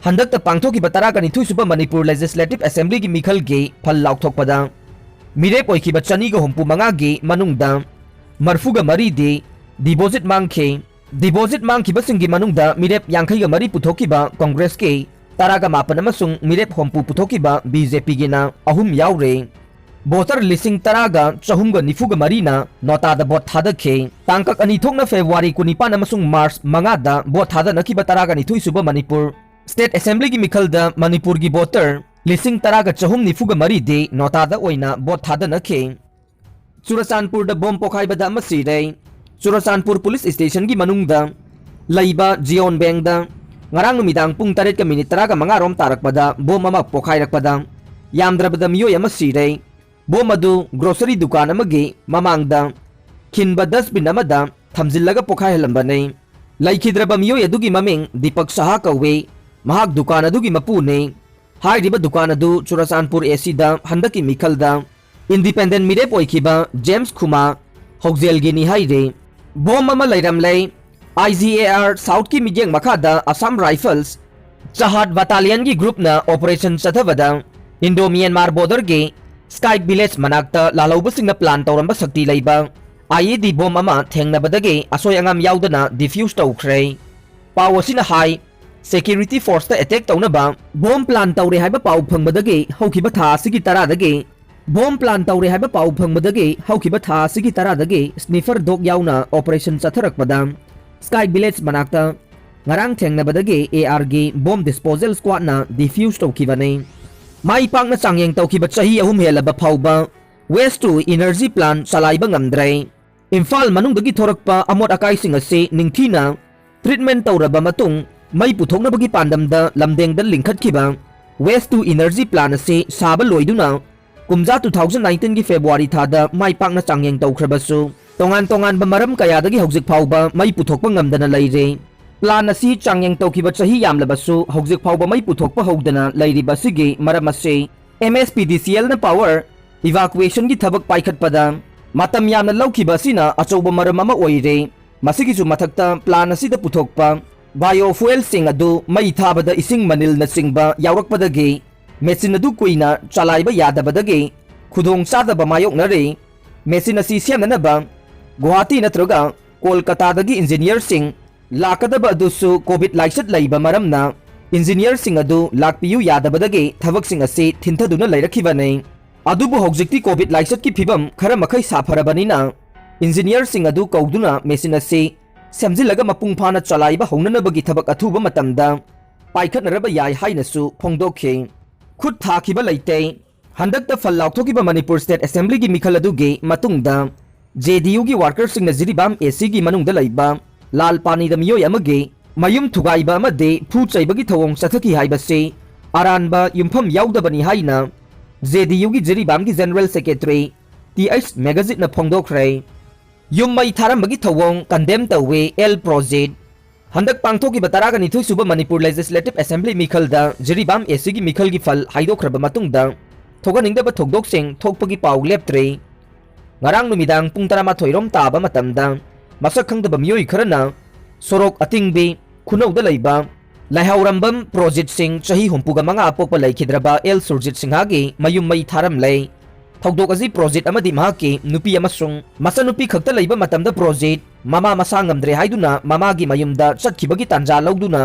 ꯍꯟꯗꯛꯇ ꯄꯥꯡꯊꯣꯛꯈꯤꯕ ꯇꯔꯥꯒ ꯅꯤꯊꯣꯏ ꯁꯨꯕ ꯃꯅꯤꯄꯨꯔ Legislative Assemblyꯒꯤ ꯃꯤꯈꯜꯒꯤ ꯐꯜ ꯂꯥꯎꯊꯣꯛꯄꯗ ꯃꯤꯔꯦꯞ ꯑꯣꯏꯈꯤꯕ ꯆꯅꯤꯒ ꯍꯨꯝꯐꯨ ꯃꯉꯥꯒꯤ ꯃꯅꯨꯡꯗ ꯃꯔꯐꯨꯒ ꯃꯔꯤꯗꯤ deposit ꯃꯥꯡꯈꯤ꯫ Deposit ꯃꯥꯡꯈꯤꯕꯁꯤꯡꯒꯤ ꯃꯅꯨꯡꯗ ꯃꯤꯔꯦꯞ ꯌꯥꯡꯈꯩꯒ ꯃꯔꯤ ꯄꯨꯊꯣꯛꯈꯤꯕ Congressꯀꯤ ꯇꯔꯥꯒ ꯃꯥꯄꯟ ꯑꯃꯁꯨꯡ ꯃꯤꯔꯦꯞ ꯍꯨꯝꯐꯨ ꯄꯨꯊꯣꯛꯈꯤꯕ BJPꯒꯤꯅ ꯑꯍꯨꯝ ꯌꯥꯎꯔꯦ꯫ Voter ꯂꯤꯁꯤꯡ ꯇꯔꯥꯒ ꯆꯍꯨꯝꯒ ꯅꯤꯐꯨꯒ ꯃꯔꯤꯅ ꯅꯣꯇꯥꯗ vote ꯊꯥꯗꯈꯤ꯫ ꯇꯥꯡꯀꯛ ꯑꯅꯤ ꯊꯣꯛꯅ February ꯀꯨꯟꯅꯤꯄꯥꯟ ꯑꯃꯁꯨꯡ March ꯃꯉꯥꯗ vote ꯊꯥꯗꯅꯈꯤꯕ ꯇꯔꯥꯒ ꯅꯤꯊꯣꯏ ꯁꯨꯕ ꯃꯅꯤꯄꯨꯔ State Assemblyꯒꯤ ꯃꯤꯈꯜꯗ ꯃꯅꯤꯄꯨꯔꯒꯤ voter ꯂꯤꯁꯤꯡ ꯇꯔꯥꯒ ꯆꯍꯨꯝ ꯅꯤꯐꯨꯒ ꯃꯔꯤꯗꯤ ꯅꯣꯇꯥꯗ ꯑꯣꯏꯅ vote ꯊꯥꯗꯅꯈꯤ꯫ ꯆꯨꯔꯆꯥꯟꯄꯨꯔꯗ bomb ꯄꯣꯈꯥꯏꯕꯗ ꯑꯃ ꯁꯤꯔꯦ꯫ ꯆꯨꯔꯆꯥꯟꯄꯨꯔ police stationꯒꯤ ꯃꯅꯨꯡꯗ ꯂꯩꯕ Zion Bankꯗ ꯉꯔꯥꯡ ꯅꯨꯃꯤꯗꯥꯡ ꯄꯨꯡ ꯇꯔꯦꯠꯀ ꯃꯤꯅꯤꯠ ꯇꯔꯥꯒ ꯃꯉꯥ ꯔꯣꯝ ꯇꯥꯔꯛꯄꯗ ꯕꯣꯝ ꯑꯃ ꯄꯣꯈꯥꯏꯔꯛꯄꯗ ꯌꯥꯝꯗ꯭ꯔꯕꯗ ꯃꯤꯑꯣꯏ ꯑꯃ ꯁꯤꯔꯦ꯫ ꯕꯣꯝ ꯑꯗꯨ ꯒ꯭ꯔꯣꯁꯔꯤ ꯗꯨꯀꯥꯟ ꯑꯃꯒꯤ ꯃꯃꯥꯡꯗ ꯈꯤꯟꯕ ꯗꯁꯕꯤꯟ ꯑꯃꯗ ꯊꯝꯖꯤꯜꯂꯒ ꯄꯣꯈꯥꯏꯍꯜꯂꯝꯕꯅꯤ꯫ ꯂꯩꯈꯤꯗ꯭ꯔꯕ ꯃꯤꯑꯣꯏ ꯑꯗꯨꯒꯤ ꯃꯃꯤꯡ ꯗꯤꯄꯛ ꯁꯍꯥ ꯀꯧꯏ꯫ ꯃꯍꯥꯛ ꯗꯨꯀꯥꯟ ꯑꯗꯨꯒꯤ ꯃꯄꯨꯅꯤ꯫ ꯍꯥꯏꯔꯤꯕ ꯗꯨꯀꯥꯟ ꯑꯗꯨ ꯆꯨꯔꯆꯥꯟꯄꯨꯔ ꯑꯦ ꯁꯤꯗ ꯍꯟꯗꯛꯀꯤ ꯃꯤꯈꯜꯗ ꯏꯟꯗꯤꯄꯦꯟꯗꯦꯟ ꯃꯤꯔꯦꯞ ꯑꯣꯏꯈꯤꯕ ꯖꯦꯝꯁ ꯈꯨꯃꯥ ꯍꯧꯖꯦꯜꯒꯤꯅꯤ ꯍꯥꯏꯔꯤ꯫ ꯕꯣꯝ ꯑꯃ ꯂꯩꯔꯝꯂꯦ꯫ ꯑꯥꯏ ꯖꯤ ꯑꯦ ꯑꯥꯔ ꯁꯥꯎꯠꯀꯤ ꯃꯤꯠꯌꯦꯡ ꯃꯈꯥꯗ ꯑꯁꯥꯝ ꯔꯥꯏꯐꯜꯁ ꯆꯍꯥꯠ ꯕꯇꯥꯂꯤꯌꯟꯒꯤ ꯒ꯭ꯔꯨꯞꯅ ꯑꯣꯄꯔꯦꯁꯟ ꯆꯠꯊꯕꯗ ꯏꯟꯗꯣ ꯃ꯭ꯌꯥꯟꯃꯥꯔ ꯕꯣꯔꯗꯔꯒꯤ ꯁ꯭ꯀꯥꯏ ꯚꯤꯂꯦꯖ ꯃꯅꯥꯛꯇ ꯂꯥꯜꯍꯧꯕꯁꯤꯡꯅ ꯄ꯭ꯂꯥꯟ ꯇꯧꯔꯝꯕ ꯁꯛꯇꯤ ꯂꯩꯕ ꯑꯥꯏ ꯏ ꯗꯤ ꯕꯣꯝ ꯑꯃ ꯊꯦꯡꯅꯕꯗꯒꯤ ꯑꯁꯣꯏ ꯑꯉꯥꯝ ꯌꯥꯎꯗꯅ ꯗꯤꯐ꯭ꯌꯨꯁ ꯇꯧꯈ꯭ꯔꯦ꯫ ꯄꯥꯎ ꯑꯁꯤꯅ ꯍꯥꯏ, ꯁꯦꯀ꯭ꯌꯨꯔꯤꯇꯤ ꯐꯣꯔꯁꯇ ꯑꯦꯇꯦꯛ ꯇꯧꯅꯕ ꯕꯣꯝ ꯄ꯭ꯂꯥꯟ ꯇꯧꯔꯦ ꯍꯥꯏꯕ ꯄꯥꯎ ꯐꯪꯕꯗꯒꯤ ꯍꯧꯈꯤꯕ ꯊꯥ ꯑꯁꯤꯒꯤ ꯇꯔꯥꯗꯒꯤ ꯕꯣꯝ ꯄ꯭ꯂꯥꯟ ꯇꯧꯔꯦ ꯍꯥꯏꯕ ꯄꯥꯎ ꯐꯪꯕꯗꯒꯤ ꯍꯧꯈꯤꯕ ꯊꯥ ꯑꯁꯤꯒꯤ ꯇꯔꯥꯗꯒꯤ ꯁ꯭ꯅꯤꯐꯔ ꯗꯣꯒ ꯌꯥꯎꯅ ꯑꯣꯄꯔꯦꯁꯟ ꯆꯠꯊꯔꯛꯄꯗ ꯁ꯭ꯀꯥꯏ ꯚꯤꯂꯦꯖ ꯃꯅꯥꯛꯇ ꯉꯔꯥꯡ ꯊꯦꯡꯅꯕꯗꯒꯤ ꯑꯦ ꯑꯥꯔꯒꯤ ꯕꯣꯝ ꯗꯤꯁꯄꯣꯖꯦꯜ ꯁ꯭ꯀ꯭ꯋꯥꯗꯅ ꯗꯤꯐ꯭ꯌꯨꯁ ꯇꯧꯈꯤꯕꯅꯤ꯫ ꯃꯥꯏ ꯄꯥꯛꯅ ꯆꯥꯡꯌꯦꯡ ꯇꯧꯈꯤꯕ ꯆꯍꯤ ꯑꯍꯨꯝ ꯍꯦꯜꯂꯕ ꯐꯥꯎꯕ ꯋꯦꯁ ꯇꯨ ꯏꯅꯔꯖꯤ ꯄ꯭ꯂꯥꯟ ꯆꯂꯥꯏꯕ ꯉꯝꯗ꯭ꯔꯦ꯫ ꯏꯝꯐꯥꯜ ꯃꯅꯨꯡꯗꯒꯤ ꯊꯣꯔꯛꯄ ꯑꯃꯣꯠ ꯑꯀꯥꯏꯁꯤꯡ ꯑꯁꯤ ꯅꯤꯡꯊꯤꯅ ꯇ꯭ꯔꯤꯠꯃꯦꯟ ꯇꯧꯔꯕ ꯃꯇꯨꯡ ꯃꯩ ꯄꯨꯊꯣꯛꯅꯕꯒꯤ ꯄꯥꯟꯗꯝꯗ ꯂꯝꯗꯦꯡꯗ ꯂꯤꯡꯈꯠꯈꯤꯕ ꯋꯦꯁ ꯇꯨ ꯏꯅꯔꯖꯤ ꯄ꯭ꯂꯥꯟ ꯑꯁꯤ ꯁꯥꯕ ꯂꯣꯏꯗꯨꯅ ꯀꯨꯝꯖꯥ two thousand nineteenꯒꯤ ꯐꯦꯕ꯭ꯔꯨꯋꯥꯔꯤ ꯊꯥꯗ ꯃꯥꯏ ꯄꯥꯛꯅ ꯆꯥꯡꯌꯦꯡ ꯇꯧꯈ꯭ꯔꯕꯁꯨ, ꯇꯣꯉꯥꯟ ꯇꯣꯉꯥꯟꯕ ꯃꯔꯝ ꯀꯌꯥꯗꯒꯤ ꯍꯧꯖꯤꯛ ꯐꯥꯎꯕ ꯃꯩ ꯄꯨꯊꯣꯛꯄ ꯉꯝꯗꯅ ꯂꯩꯔꯦ꯫ ꯄ꯭ꯂꯥꯟ ꯑꯁꯤ ꯆꯥꯡꯌꯦꯡ ꯇꯧꯈꯤꯕ ꯆꯍꯤ ꯌꯥꯝꯂꯕꯁꯨ, ꯍꯧꯖꯤꯛ ꯐꯥꯎꯕ ꯃꯩ ꯄꯨꯊꯣꯛꯄ ꯍꯧꯗꯅ ꯂꯩꯔꯤꯕ ꯑꯁꯤꯒꯤ ꯃꯔꯝ ꯑꯁꯤ ꯑꯦꯝ ꯑꯦꯁ ꯄꯤ ꯗꯤ ꯁꯤ ꯑꯦꯜꯅ ꯄꯥꯋꯔ ꯏꯚꯥꯀꯨꯋꯦꯁꯟꯒꯤ ꯊꯕꯛ ꯄꯥꯏꯈꯠꯄꯗ ꯃꯇꯝ ꯌꯥꯝꯅ ꯂꯧꯈꯤꯕ ꯑꯁꯤꯅ ꯑꯆꯧꯕ ꯃꯔꯝ ꯑꯃ ꯑꯣꯏꯔꯦ꯫ ꯃꯁꯤꯒꯤꯁꯨ ꯃꯊꯛꯇ, ꯄ꯭ꯂꯥꯟ ꯑꯁꯤꯗ ꯄꯨꯊꯣꯛꯄ ꯕꯥꯏꯑꯣꯐ꯭ꯌꯨꯑꯦꯜꯁꯤꯡ ꯑꯗꯨ ꯃꯩ ꯊꯥꯕꯗ ꯏꯁꯤꯡ ꯃꯅꯤꯜꯅꯆꯤꯡꯕ ꯌꯥꯎꯔꯛꯄꯗꯒꯤ ꯃꯦꯆꯤꯟ ꯑꯗꯨ ꯀꯨꯏꯅ ꯆꯂꯥꯏꯕ ꯌꯥꯗꯕꯗꯒꯤ ꯈꯨꯗꯣꯡ ꯆꯥꯗꯕ ꯃꯥꯌꯣꯛꯅꯔꯤ꯫ ꯃꯦꯆꯤꯟ ꯑꯁꯤ ꯁꯦꯝꯅꯅꯕ ꯒꯨꯋꯥꯍꯥꯇꯤ ꯅꯠꯇ꯭ꯔꯒ ꯀꯣꯜꯀꯇꯥꯗꯒꯤ ꯏꯟꯖꯤꯅꯤꯌꯔꯁꯤꯡ ꯂꯥꯛꯀꯗꯕ ꯑꯗꯨꯁꯨ ꯀꯣꯚꯤꯗ ꯂꯥꯏꯆꯠ ꯂꯩꯕ ꯃꯔꯝꯅ ꯏꯟꯖꯤꯅꯤꯌꯔꯁꯤꯡ ꯑꯗꯨ ꯂꯥꯛꯄꯤꯌꯨ ꯌꯥꯗꯕꯗꯒꯤ ꯊꯕꯛꯁꯤꯡ ꯑꯁꯤ ꯊꯤꯟꯊꯗꯨꯅ ꯂꯩꯔꯛꯈꯤꯕꯅꯤ꯫ ꯑꯗꯨꯕꯨ ꯍꯧꯖꯤꯛꯇꯤ ꯀꯣꯚꯤꯗ ꯂꯥꯏꯆꯠꯀꯤ ꯐꯤꯕꯝ ꯈꯔ ꯃꯈꯩ ꯁꯥꯐꯔꯕꯅꯤꯅ ꯏꯟꯖꯤꯅꯤꯌꯔꯁꯤꯡ ꯑꯗꯨ ꯀꯧꯗꯨꯅ ꯃꯦꯆꯤꯟ ꯑꯁꯤ ꯁꯦꯝꯖꯤꯜꯂꯒ ꯃꯄꯨꯡ ꯐꯥꯅ ꯆꯂꯥꯏꯕ ꯍꯧꯅꯅꯕꯒꯤ ꯊꯕꯛ ꯑꯊꯨꯕ ꯃꯇꯝꯗ ꯄꯥꯏꯈꯠꯅꯔꯕ ꯌꯥꯏ ꯍꯥꯏꯅꯁꯨ ꯐꯣꯡꯗꯣꯛꯈꯤ꯫ ꯈꯨꯠ ꯊꯥꯈꯤꯕ ꯂꯩꯇꯦ꯫ ꯍꯟꯗꯛꯇ ꯐꯜ ꯂꯥꯎꯊꯣꯛꯈꯤꯕ ꯃꯅꯤꯄꯨꯔ ꯁ꯭ꯇꯦꯠ ꯑꯦꯁꯦꯝꯕ꯭ꯂꯤꯒꯤ ꯃꯤꯈꯜ ꯑꯗꯨꯒꯤ ꯃꯇꯨꯡꯗ ꯖꯦ ꯗꯤ ꯌꯨꯒꯤ ꯋꯥꯔꯀꯔꯁꯤꯡꯅ ꯖꯤꯔꯤꯕꯥꯝ ꯑꯦ ꯁꯤꯒꯤ ꯃꯅꯨꯡꯗ ꯂꯩꯕ ꯂꯥꯜ ꯄꯥꯅꯤꯗ ꯃꯤꯑꯣꯏ ꯑꯃꯒꯤ ꯃꯌꯨꯝ ꯊꯨꯒꯥꯏꯕ ꯑꯃꯗꯤ ꯐꯨ ꯆꯩꯕꯒꯤ ꯊꯧꯑꯣꯡ ꯆꯠꯊꯈꯤ ꯍꯥꯏꯕꯁꯤ ꯑꯔꯥꯟꯕ ꯌꯨꯝꯐꯝ ꯌꯥꯎꯗꯕꯅꯤ ꯍꯥꯏꯅ ꯖꯦ ꯗꯤ ꯌꯨꯒꯤ ꯖꯤꯔꯤꯕꯥꯝꯒꯤ ꯖꯦꯅꯔꯦꯜ ꯁꯦꯀ꯭ꯔꯦꯇꯔꯤ ꯇꯤ ꯑꯩꯆ ꯃꯦꯒꯖꯤꯠꯅ ꯐꯣꯡꯗꯣꯛꯈ꯭ꯔꯦ꯫ ꯌꯨꯝ ꯃꯩ ꯊꯥꯔꯝꯕꯒꯤ ꯊꯧꯑꯣꯡ ꯀꯟꯗꯦꯝ ꯇꯧꯋꯤ ꯑꯦꯜ ꯄ꯭ꯔꯣꯖꯤꯠ꯫ ꯍꯟꯗꯛ ꯄꯥꯡꯊꯣꯛꯈꯤꯕ ꯇꯔꯥꯒ ꯅꯤꯊꯣꯏ ꯁꯨꯕ ꯃꯅꯤꯄꯨꯔ ꯂꯦꯖꯤꯁꯂꯦꯇꯤꯚ ꯑꯦꯁꯦꯝꯕ꯭ꯂꯤ ꯃꯤꯈꯜꯗ ꯖꯤꯔꯤꯕꯥꯝ ꯑꯦ ꯁꯤꯒꯤ ꯃꯤꯈꯜꯒꯤ ꯐꯜ ꯍꯥꯏꯗꯣꯛꯈ꯭ꯔꯕ ꯃꯇꯨꯡꯗ ꯊꯣꯛꯍꯟꯅꯤꯡꯗꯕ ꯊꯧꯗꯣꯛꯁꯤꯡ ꯊꯣꯛꯄꯒꯤ ꯄꯥꯎ ꯂꯦꯞꯇ꯭ꯔꯤ꯫ ꯉꯔꯥꯡ ꯅꯨꯃꯤꯗꯥꯡ ꯄꯨꯡ ꯇꯔꯥꯃꯥꯊꯣꯏ ꯔꯣꯝ ꯇꯥꯕ ꯃꯇꯝꯗ ꯃꯁꯛ ꯈꯪꯗꯕ ꯃꯤꯑꯣꯏ ꯈꯔꯅ ꯁꯣꯔꯣꯛ ꯑꯇꯤꯡꯕꯤ ꯈꯨꯅꯧꯗ ꯂꯩꯕ ꯂꯩꯍꯥꯎꯔꯝꯕꯝ ꯄ꯭ꯔꯣꯖꯤꯠ ꯁꯤꯡ, ꯆꯍꯤ ꯍꯨꯝꯐꯨꯒ ꯃꯉꯥ ꯄꯣꯛꯄ, ꯂꯩꯈꯤꯗ꯭ꯔꯕ ꯑꯦꯜ ꯁꯨꯔꯖꯤꯠ ꯁꯤꯡꯍꯒꯤ ꯃꯌꯨꯝ ꯃꯩ ꯊꯥꯔꯝꯂꯦ꯫ ꯊꯧꯗꯣꯛ ꯑꯁꯤ ꯄ꯭ꯔꯣꯖꯤꯠ ꯑꯃꯗꯤ ꯃꯍꯥꯛꯀꯤ ꯅꯨꯄꯤ ꯑꯃꯁꯨꯡ ꯃꯆꯥꯅꯨꯄꯤ ꯈꯛꯇ ꯂꯩꯕ ꯃꯇꯝꯗ ꯄ꯭ꯔꯣꯖꯤꯠ ꯃꯃꯥ ꯃꯁꯥ ꯉꯝꯗ꯭ꯔꯦ ꯍꯥꯏꯗꯨꯅ ꯃꯃꯥꯒꯤ ꯃꯌꯨꯝꯗ ꯆꯠꯈꯤꯕꯒꯤ ꯇꯥꯟꯖꯥ ꯂꯧꯗꯨꯅ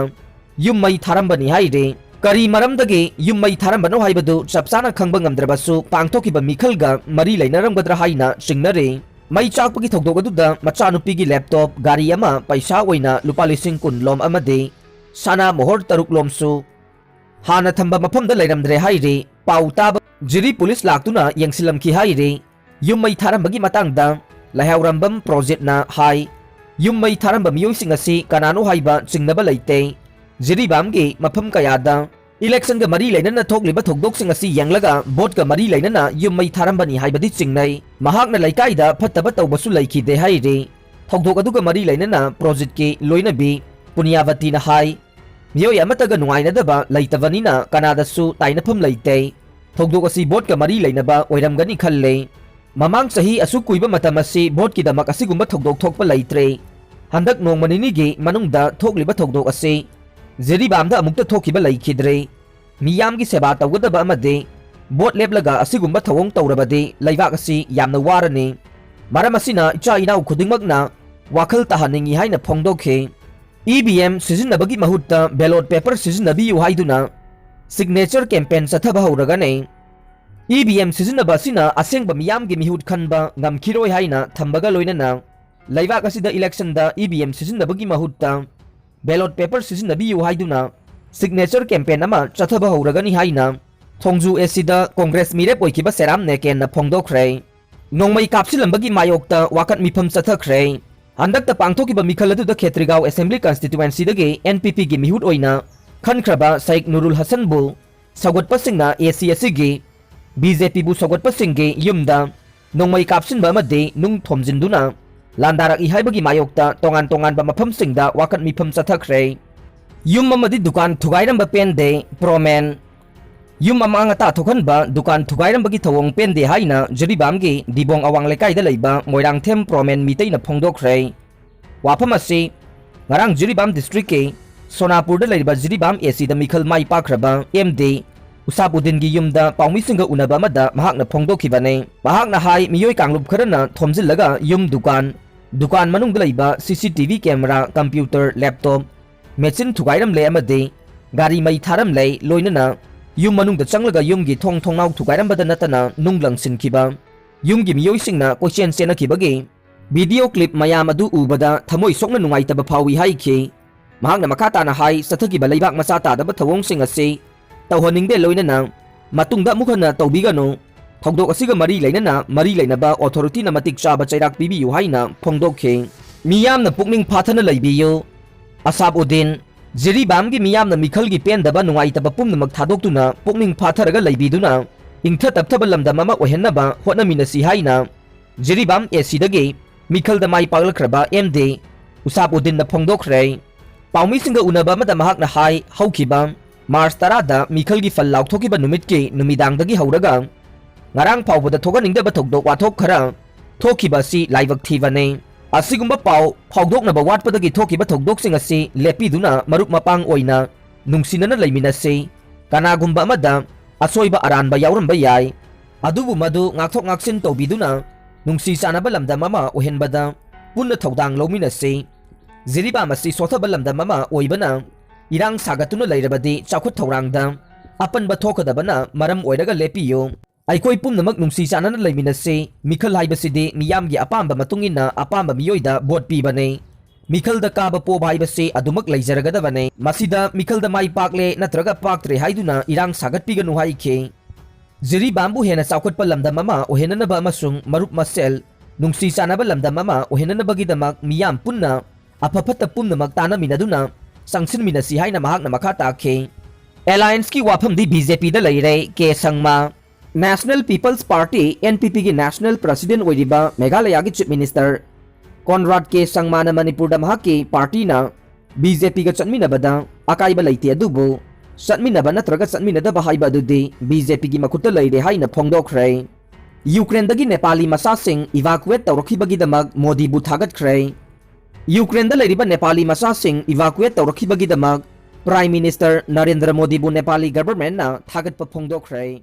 ꯌꯨꯝ ꯃꯩ ꯊꯥꯔꯝꯕꯅꯤ ꯍꯥꯏꯔꯤ꯫ ꯀꯔꯤ ꯃꯔꯝꯗꯒꯤ ꯌꯨꯝ ꯃꯩ ꯊꯥꯔꯝꯕꯅꯣ ꯍꯥꯏꯕꯗꯨ ꯆꯞ ꯆꯥꯅ ꯈꯪꯕ ꯉꯝꯗ꯭ꯔꯕꯁꯨ, ꯄꯥꯡꯊꯣꯛꯈꯤꯕ ꯃꯤꯈꯜꯒ ꯃꯔꯤ ꯂꯩꯅꯔꯝꯒꯗ꯭ꯔꯥ ꯍꯥꯏꯅ ꯆꯤꯡꯅꯔꯤ꯫ ꯃꯩ ꯆꯥꯛꯄꯒꯤ ꯊꯧꯗꯣꯛ ꯑꯗꯨꯗ ꯃꯆꯥꯅꯨꯄꯤꯒꯤ ꯂꯦꯞꯇꯣꯞ, ꯒꯥꯔꯤ ꯑꯃ, ꯄꯩꯁꯥ ꯑꯣꯏꯅ ꯂꯨꯄꯥ ꯂꯤꯁꯤꯡ ꯀꯨꯟ ꯂꯣꯝ ꯑꯃꯗꯤ ꯁꯅꯥ ꯃꯣꯍꯣꯔ ꯇꯔꯨꯛ ꯂꯣꯝꯁꯨ ꯍꯥꯟꯅ ꯊꯝꯕ ꯃꯐꯝꯗ ꯂꯩꯔꯝꯗ꯭ꯔꯦ ꯍꯥꯏꯔꯤ꯫ ꯄꯥꯎ ꯇꯥꯕ ꯖꯤꯔꯤ ꯄꯨꯂꯤꯁ ꯂꯥꯛꯇꯨꯅ ꯌꯦꯡꯁꯤꯜꯂꯝꯈꯤ ꯍꯥꯏꯔꯤ꯫ ꯌꯨꯝ ꯃꯩ ꯊꯥꯔꯝꯕꯒꯤ ꯃꯇꯥꯡꯗ ꯂꯩꯍꯥꯎꯔꯝꯕꯝ ꯄ꯭ꯔꯣꯖꯤꯠꯅ ꯍꯥꯏ, ꯌꯨꯝ ꯃꯩ ꯊꯥꯔꯝꯕ ꯃꯤꯑꯣꯏꯁꯤꯡ ꯑꯁꯤ ꯀꯅꯥꯅꯣ ꯍꯥꯏꯕ ꯆꯤꯡꯅꯕ ꯂꯩꯇꯦ꯫ ꯖꯤꯔꯤꯕꯥꯝꯒꯤ ꯃꯐꯝ ꯀꯌꯥꯗ ꯏꯂꯦꯛꯁꯟꯒ ꯃꯔꯤ ꯂꯩꯅꯅ ꯊꯣꯛꯂꯤꯕ ꯊꯧꯗꯣꯛꯁꯤꯡ ꯑꯁꯤ ꯌꯦꯡꯂꯒ ꯚꯣꯠꯀ ꯃꯔꯤ ꯂꯩꯅꯅ ꯌꯨꯝ ꯃꯩ ꯊꯥꯔꯝꯕꯅꯤ ꯍꯥꯏꯕꯗꯤ ꯆꯤꯡꯅꯩ꯫ ꯃꯍꯥꯛꯅ ꯂꯩꯀꯥꯏꯗ ꯐꯠꯇꯕ ꯇꯧꯕꯁꯨ ꯂꯩꯈꯤꯗꯦ ꯍꯥꯏꯔꯤ꯫ ꯊꯧꯗꯣꯛ ꯑꯗꯨꯒ ꯃꯔꯤ ꯂꯩꯅꯅ ꯄ꯭ꯔꯣꯖꯤꯠꯀꯤ ꯂꯣꯏꯅꯕꯤ ꯄꯨꯅꯤꯌꯥꯕꯇꯤꯅ ꯍꯥꯏ, ꯃꯤꯑꯣꯏ ꯑꯃꯠꯇꯒ ꯅꯨꯡꯉꯥꯏꯅꯗꯕ ꯂꯩꯇꯕꯅꯤꯅ ꯀꯅꯥꯗꯁꯨ ꯇꯥꯏꯅꯐꯝ ꯂꯩꯇꯦ꯫ ꯊꯧꯗꯣꯛ ꯑꯁꯤ ꯚꯣꯠꯀ ꯃꯔꯤ ꯂꯩꯅꯕ ꯑꯣꯏꯔꯝꯒꯅꯤ ꯈꯜꯂꯦ꯫ ꯃꯃꯥꯡ ꯆꯍꯤ ꯑꯁꯨꯛ ꯀꯨꯏꯕ ꯃꯇꯝ ꯑꯁꯤ ꯚꯣꯠꯀꯤꯗꯃꯛ ꯑꯁꯤꯒꯨꯝꯕ ꯊꯧꯗꯣꯛ ꯊꯣꯛꯄ ꯂꯩꯇ꯭ꯔꯦ꯫ ꯍꯟꯗꯛ ꯅꯣꯡꯃ ꯅꯤꯅꯤꯒꯤ ꯃꯅꯨꯡꯗ ꯊꯣꯛꯂꯤꯕ ꯊꯧꯗꯣꯛ ꯑꯁꯤ ꯖꯤꯔꯤꯕꯥꯝꯗ ꯑꯃꯨꯛꯇ ꯊꯣꯛꯈꯤꯕ ꯂꯩꯈꯤꯗ꯭ꯔꯦ꯫ ꯃꯤꯌꯥꯝꯒꯤ ꯁꯦꯕꯥ ꯇꯧꯒꯗꯕ ꯑꯃꯗꯤ ꯚꯣꯠ ꯂꯦꯞꯂꯒ ꯑꯁꯤꯒꯨꯝꯕ ꯊꯧꯑꯣꯡ ꯇꯧꯔꯕꯗꯤ ꯂꯩꯕꯥꯛ ꯑꯁꯤ ꯌꯥꯝꯅ ꯋꯥꯔꯅꯤ꯫ ꯃꯔꯝ ꯑꯁꯤꯅ ꯏꯆꯥ ꯏꯅꯥꯎ ꯈꯨꯗꯤꯡꯃꯛꯅ ꯋꯥꯈꯜ ꯇꯥꯍꯟꯅꯤꯡꯏ ꯍꯥꯏꯅ ꯐꯣꯡꯗꯣꯛꯈꯤ꯫ ꯏ ꯚꯤ ꯑꯦꯝ ꯁꯤꯖꯤꯟꯅꯕꯒꯤ ꯃꯍꯨꯠꯇ ꯕꯦꯂꯣꯠ ꯄꯦꯄꯔ ꯁꯤꯖꯤꯟꯅꯕꯤꯌꯨ ꯍꯥꯏꯗꯨꯅ ꯁꯤꯒꯅꯦꯆꯔ ꯀꯦꯝꯄꯦꯟ ꯆꯠꯊꯕ ꯍꯧꯔꯒꯅꯤ꯫ ꯏ ꯚꯤ ꯑꯦꯝ ꯁꯤꯖꯤꯟꯅꯕ ꯑꯁꯤꯅ ꯑꯁꯦꯡꯕ ꯃꯤꯌꯥꯝꯒꯤ ꯃꯤꯍꯨꯠ ꯈꯟꯕ ꯉꯝꯈꯤꯔꯣꯏ ꯍꯥꯏꯅ ꯊꯝꯕꯒ ꯂꯣꯏꯅꯅ ꯂꯩꯕꯥꯛ ꯑꯁꯤꯗ ꯏꯂꯦꯛꯁꯟꯗ ꯏ ꯚꯤ ꯑꯦꯝ ꯁꯤꯖꯤꯟꯅꯕꯒꯤ ꯃꯍꯨꯠꯇ ꯕꯦꯂꯣꯠ ꯄꯦꯄꯔ ꯁꯤꯖꯤꯟꯅꯕꯤꯌꯨ ꯍꯥꯏꯗꯨꯅ ꯁꯤꯒꯅꯦꯆꯔ ꯀꯦꯝꯄꯦꯟ ꯑꯃ ꯆꯠꯊꯕ ꯍꯧꯔꯒꯅꯤ ꯍꯥꯏꯅ ꯊꯣꯡꯖꯨ ꯑꯦ ꯁꯤꯗ ꯀꯣꯡꯒ꯭ꯔꯦꯁ ꯃꯤꯔꯦꯞ ꯑꯣꯏꯈꯤꯕ ꯁꯦꯔꯥꯝ ꯅꯦꯀꯦꯟꯅ ꯐꯣꯡꯗꯣꯛꯈ꯭ꯔꯦ꯫ ꯅꯣꯡꯃꯩ ꯀꯥꯞꯁꯤꯜꯂꯝꯕꯒꯤ ꯃꯥꯌꯣꯛꯇ ꯋꯥꯀꯠ ꯃꯤꯐꯝ ꯆꯠꯊꯈ꯭ꯔꯦ꯫ ꯍꯟꯗꯛꯇ ꯄꯥꯡꯊꯣꯛꯈꯤꯕ ꯃꯤꯈꯜ ꯑꯗꯨꯗ ꯈꯦꯇ꯭ꯔꯤꯒꯥꯎ ꯑꯦꯁꯦꯝꯕ꯭ꯂꯤ ꯀꯟꯁꯇꯤꯇ꯭ꯋꯦꯟꯁꯤꯗꯒꯤ ꯑꯦꯟ ꯄꯤ ꯄꯤꯒꯤ ꯃꯤꯍꯨꯠ ꯑꯣꯏꯅ ꯈꯟꯈ꯭ꯔꯕ ꯁꯥꯏꯛ ꯅꯨꯔꯨꯜ ꯍꯁꯟꯕꯨ ꯁꯧꯒꯠꯄꯁꯤꯡꯅ ꯑꯦ ꯁꯤ ꯑꯁꯤꯒꯤ, ꯕꯤ ꯖꯦ ꯄꯤꯕꯨ ꯁꯧꯒꯠꯄꯁꯤꯡꯒꯤ ꯌꯨꯝꯗ ꯅꯣꯡꯃꯩ ꯀꯥꯞꯁꯤꯟꯕ ꯑꯃꯗꯤ ꯅꯨꯡ ꯊꯣꯝꯖꯤꯟꯗꯨꯅ ꯂꯥꯟꯗꯥꯔꯛꯏ ꯍꯥꯏꯕꯒꯤ ꯃꯥꯌꯣꯛꯇ ꯇꯣꯉꯥꯟ ꯇꯣꯉꯥꯟꯕ ꯃꯐꯝꯁꯤꯡꯗ ꯋꯥꯀꯠ ꯃꯤꯐꯝ ꯆꯠꯊꯈ꯭ꯔꯦ꯫ ꯌꯨꯝ ꯑꯃꯗꯤ ꯗꯨꯀꯥꯟ ꯊꯨꯒꯥꯏꯔꯝꯕ ꯄꯦꯟꯗꯦ, ꯄ꯭ꯔꯣꯃꯦꯟ꯫ ꯌꯨꯝ ꯑꯃꯥꯡ ꯑꯇꯥ ꯊꯣꯛꯍꯟꯕ ꯗꯨꯀꯥꯟ ꯊꯨꯒꯥꯏꯔꯝꯕꯒꯤ ꯊꯧꯑꯣꯡ ꯄꯦꯟꯗꯦ ꯍꯥꯏꯅ ꯖꯤꯔꯤꯕꯥꯝꯒꯤ ꯗꯤꯕꯣꯡ ꯑꯋꯥꯡ ꯂꯩꯀꯥꯏꯗ ꯂꯩꯕ ꯃꯣꯏꯔꯥꯡꯊꯦꯝ ꯄ꯭ꯔꯣꯃꯦꯟ ꯃꯤꯇꯩꯅ ꯐꯣꯡꯗꯣꯛꯈ꯭ꯔꯦ꯫ ꯋꯥꯐꯝ ꯑꯁꯤ ꯉꯔꯥꯡ ꯖꯤꯔꯤꯕꯥꯝ ꯗꯤꯁꯇ꯭ꯔꯤꯛꯀꯤ ꯁꯣꯅꯥꯄꯨꯔꯗ ꯂꯩꯔꯤꯕ ꯖꯤꯔꯤꯕꯥꯝ ꯑꯦ ꯁꯤꯗ ꯃꯤꯈꯜ ꯃꯥꯏ ꯄꯥꯛꯈ꯭ꯔꯕ ꯑꯦꯝ ꯗꯤ ꯎꯁꯥꯞ ꯎꯗꯤꯟꯒꯤ ꯌꯨꯝꯗ ꯄꯥꯎꯃꯤꯁꯤꯡꯒ ꯎꯅꯕ ꯑꯃꯗ ꯃꯍꯥꯛꯅ ꯐꯣꯡꯗꯣꯛꯈꯤꯕꯅꯤ꯫ ꯃꯍꯥꯛꯅ ꯍꯥꯏ, ꯃꯤꯑꯣꯏ ꯀꯥꯡꯂꯨꯞ ꯈꯔꯅ ꯊꯣꯝꯖꯤꯜꯂꯒ ꯌꯨꯝ, ꯗꯨꯀꯥꯟ, ꯗꯨꯀꯥꯟ ꯃꯅꯨꯡꯗ ꯂꯩꯕ C C T V camera, computer, laptop, machine ꯊꯨꯒꯥꯏꯔꯝꯂꯦ ꯑꯃꯗꯤ ꯒꯥꯔꯤ ꯃꯩ ꯊꯥꯔꯝꯂꯦ, ꯂꯣꯏꯅꯅ ꯌꯨꯝ ꯃꯅꯨꯡꯗ ꯆꯪꯂꯒ ꯌꯨꯝꯒꯤ ꯊꯣꯡ ꯊꯣꯡꯅꯥꯎ ꯊꯨꯒꯥꯏꯔꯝꯕꯗ ꯅꯠꯇꯅ ꯅꯨꯡ ꯂꯪꯁꯤꯟꯈꯤꯕ, ꯌꯨꯝꯒꯤ ꯃꯤꯑꯣꯏꯁꯤꯡꯅ ꯀꯣꯏꯆꯦꯟ ꯆꯦꯟꯅꯈꯤꯕꯒꯤ ꯚꯤꯗꯤꯑꯣ ꯀ꯭ꯂꯤꯞ ꯃꯌꯥꯝ ꯑꯗꯨ ꯎꯕꯗ ꯊꯃꯣꯏ ꯁꯣꯛꯅ ꯅꯨꯡꯉꯥꯏꯇꯕ ꯐꯥꯎꯏ ꯍꯥꯏꯈꯤ꯫ ꯃꯍꯥꯛꯅ ꯃꯈꯥ ꯇꯥꯅ ꯍꯥꯏ, ꯆꯠꯊꯈꯤꯕ ꯂꯩꯕꯥꯛ ꯃꯆꯥ ꯇꯥꯗꯕ ꯊꯧꯑꯣꯡꯁꯤꯡ ꯑꯁꯤ ꯇꯧꯍꯟꯅꯤꯡꯗꯦ, ꯂꯣꯏꯅꯅ ꯃꯇꯨꯡꯗ ꯑꯃꯨꯛ ꯍꯟꯅ ꯇꯧꯕꯤꯒꯅꯨ꯫ ꯊꯧꯗꯣꯛ ꯑꯁꯤꯒ ꯃꯔꯤ ꯂꯩꯅꯅ ꯃꯔꯤ ꯂꯩꯅꯕ ꯑꯣꯊꯣꯔꯤꯇꯤꯅ ꯃꯇꯤꯛ ꯆꯥꯕ ꯆꯩꯔꯥꯛ ꯄꯤꯕꯤꯌꯨ ꯍꯥꯏꯅ ꯐꯣꯡꯗꯣꯛꯈꯤ꯫ ꯃꯤꯌꯥꯝꯅ ꯄꯨꯛꯅꯤꯡ ꯐꯥꯊꯅ ꯂꯩꯕꯤꯌꯨ꯫ ꯑꯁꯥꯞ ꯎꯗꯤꯟ, ꯖꯤꯔꯤꯕꯥꯝꯒꯤ ꯃꯤꯌꯥꯝꯅ ꯃꯤꯈꯜꯒꯤ ꯄꯦꯟꯗꯕ ꯅꯨꯡꯉꯥꯏꯇꯕ ꯄꯨꯝꯅꯃꯛ ꯊꯥꯗꯣꯛꯇꯨꯅ ꯄꯨꯛꯅꯤꯡ ꯐꯥꯊꯔꯒ ꯂꯩꯕꯤꯗꯨꯅ ꯏꯪꯊ ꯇꯞꯊꯕ ꯂꯝꯗꯝ ꯑꯃ ꯑꯣꯏꯍꯟꯅꯕ ꯍꯣꯠꯅꯃꯤꯟꯅꯁꯤ ꯍꯥꯏꯅ ꯖꯤꯔꯤꯕꯥꯝ ꯑꯦ ꯁꯤꯗꯒꯤ ꯃꯤꯈꯜꯗ ꯃꯥꯏ ꯄꯥꯛꯂꯛꯈ꯭ꯔꯕ ꯑꯦꯝ ꯗꯤ ꯎꯁꯥꯞ ꯎꯗꯤꯟꯅ ꯐꯣꯡꯗꯣꯛꯈ꯭ꯔꯦ꯫ ꯄꯥꯎꯃꯤꯁꯤꯡꯒ ꯎꯅꯕ ꯑꯃꯗ ꯃꯍꯥꯛꯅ ꯍꯥꯏ, ꯍꯧꯈꯤꯕ ꯃꯥꯔꯆ ꯇꯔꯥꯗ ꯃꯤꯈꯜꯒꯤ ꯐꯜ ꯂꯥꯎꯊꯣꯛꯈꯤꯕ ꯅꯨꯃꯤꯠꯀꯤ ꯅꯨꯃꯤꯗꯥꯡꯗꯒꯤ ꯍꯧꯔꯒ ꯉꯔꯥꯡ ꯐꯥꯎꯕꯗ ꯊꯣꯛꯍꯟꯅꯤꯡꯗꯕ ꯊꯧꯗꯣꯛ ꯋꯥꯊꯣꯛ ꯈꯔ ꯊꯣꯛꯈꯤꯕ ꯑꯁꯤ ꯂꯥꯏꯕꯛ ꯊꯤꯕꯅꯤ꯫ ꯑꯁꯤꯒꯨꯝꯕ ꯄꯥꯎ ꯐꯥꯎꯗꯣꯛꯅꯕ ꯋꯥꯠꯄꯗꯒꯤ ꯊꯣꯛꯈꯤꯕ ꯊꯧꯗꯣꯛꯁꯤꯡ ꯑꯁꯤ ꯂꯦꯞꯄꯤꯗꯨꯅ ꯃꯔꯨꯞ ꯃꯄꯥꯡ ꯑꯣꯏꯅ ꯅꯨꯡꯁꯤꯅꯅ ꯂꯩꯃꯤꯟꯅꯁꯤ꯫ ꯀꯅꯥꯒꯨꯝꯕ ꯑꯃꯗ ꯑꯁꯣꯏꯕ ꯑꯔꯥꯟꯕ ꯌꯥꯎꯔꯝꯕ ꯌꯥꯏ, ꯑꯗꯨꯕꯨ ꯃꯗꯨ ꯉꯥꯛꯊꯣꯛ ꯉꯥꯛꯁꯤꯟ ꯇꯧꯕꯤꯗꯨꯅ ꯅꯨꯡꯁꯤ ꯆꯥꯟꯅꯕ ꯂꯝꯗꯝ ꯑꯃ ꯑꯣꯏꯍꯟꯕꯗ ꯄꯨꯟꯅ ꯊꯧꯗꯥꯡ ꯂꯧꯃꯤꯟꯅꯁꯤ꯫ ꯖꯤꯔꯤꯕꯥꯝ ꯑꯁꯤ ꯁꯣꯠꯊꯕ ꯂꯝꯗꯝ ꯑꯃ ꯑꯣꯏꯕꯅ ꯏꯔꯥꯡ ꯁꯥꯒꯠꯇꯨꯅ ꯂꯩꯔꯕꯗꯤ ꯆꯥꯎꯈꯠ ꯊꯧꯔꯥꯡꯗ ꯑꯄꯟꯕ ꯊꯣꯛꯀꯗꯕꯅ ꯃꯔꯝ ꯑꯣꯏꯔꯒ ꯂꯦꯞꯄꯤꯌꯨ꯫ ꯑꯩꯈꯣꯏ ꯄꯨꯝꯅꯃꯛ ꯅꯨꯡꯁꯤ ꯆꯥꯟꯅꯅ ꯂꯩꯃꯤꯟꯅꯁꯤ꯫ ꯃꯤꯈꯜ ꯍꯥꯏꯕꯁꯤꯗꯤ ꯃꯤꯌꯥꯝꯒꯤ ꯑꯄꯥꯝꯕ ꯃꯇꯨꯡ ꯏꯟꯅ ꯑꯄꯥꯝꯕ ꯃꯤꯑꯣꯏꯗ ꯚꯣꯠ ꯄꯤꯕꯅꯤ꯫ ꯃꯤꯈꯜꯗ ꯀꯥꯕ ꯄꯣꯕ ꯍꯥꯏꯕꯁꯤ ꯑꯗꯨꯃꯛ ꯂꯩꯖꯔꯒꯗꯕꯅꯤ꯫ ꯃꯁꯤꯗ ꯃꯤꯈꯜꯗ ꯃꯥꯏ ꯄꯥꯛꯂꯦ ꯅꯠꯇ꯭ꯔꯒ ꯄꯥꯛꯇ꯭ꯔꯦ ꯍꯥꯏꯗꯨꯅ ꯏꯔꯥꯡ ꯁꯥꯒꯠꯄꯤꯒꯅꯨ ꯍꯥꯏꯈꯤ꯫ ꯖꯤꯔꯤꯕꯥꯝꯕꯨ ꯍꯦꯟꯅ ꯆꯥꯎꯈꯠꯄ ꯂꯝꯗꯝ ꯑꯃ ꯑꯣꯏꯍꯟꯅꯅꯕ ꯑꯃꯁꯨꯡ ꯃꯔꯨꯞ ꯃꯁꯦꯜ ꯅꯨꯡꯁꯤ ꯆꯥꯟꯅꯕ ꯂꯝꯗꯝ ꯑꯃ ꯑꯣꯏꯍꯟꯅꯅꯕꯒꯤꯗꯃꯛ ꯃꯤꯌꯥꯝ ꯄꯨꯟꯅ ꯑꯐ ꯐꯠꯇ ꯄꯨꯝꯅꯃꯛ ꯇꯥꯟꯅꯃꯤꯟꯅꯗꯨꯅ ꯆꯪꯁꯤꯟꯃꯤꯟꯅꯁꯤ ꯍꯥꯏꯅ ꯃꯍꯥꯛꯅ ꯃꯈꯥ ꯇꯥꯈꯤ꯫ Allianceꯀꯤ ꯋꯥꯐꯝꯗꯤ BJPꯗ ꯂꯩꯔꯦ, ꯀꯦ ꯁꯪꯃꯥ꯫ National People's Party, NPPꯒꯤ National President ꯑꯣꯏꯔꯤꯕ ꯃꯦꯘꯥꯂꯌꯥꯒꯤ Chief Minister ꯀꯣꯟꯔꯥꯗ ꯀꯦ ꯁꯪꯃꯥꯅ ꯃꯅꯤꯄꯨꯔꯗ ꯃꯍꯥꯛꯀꯤ ꯄꯥꯔꯇꯤꯅ BJPꯒ ꯆꯠꯃꯤꯟꯅꯕꯗ ꯑꯀꯥꯏꯕ ꯂꯩꯇꯦ, ꯑꯗꯨꯕꯨ ꯆꯠꯃꯤꯟꯅꯕ ꯅꯠꯇ꯭ꯔꯒ ꯆꯠꯃꯤꯟꯅꯗꯕ ꯍꯥꯏꯕ ꯑꯗꯨꯗꯤ BJPꯒꯤ ꯃꯈꯨꯠꯇ ꯂꯩꯔꯦ ꯍꯥꯏꯅ ꯐꯣꯡꯗꯣꯛꯈ꯭ꯔꯦ꯫ ꯌꯨꯀ꯭ꯔꯦꯟꯗꯒꯤ ꯅꯦꯄꯥꯂꯤ ꯃꯆꯥꯁꯤꯡ evacuate ꯇꯧꯔꯛꯈꯤꯕꯒꯤꯗꯃꯛ ꯃꯣꯗꯤꯕꯨ ꯊꯥꯒꯠꯈ꯭ꯔꯦ꯫ ꯌꯨꯀ꯭ꯔꯦꯟꯗ ꯂꯩꯔꯤꯕ ꯅꯦꯄꯥꯂꯤ ꯃꯆꯥꯁꯤꯡ evacuate ꯇꯧꯔꯛꯈꯤꯕꯒꯤꯗꯃꯛ Prime Minister Narendra ꯃꯣꯗꯤꯕꯨ Nepali governmentꯅ ꯊꯥꯒꯠꯄ ꯐꯣꯡꯗꯣꯛꯈ꯭ꯔꯦ꯫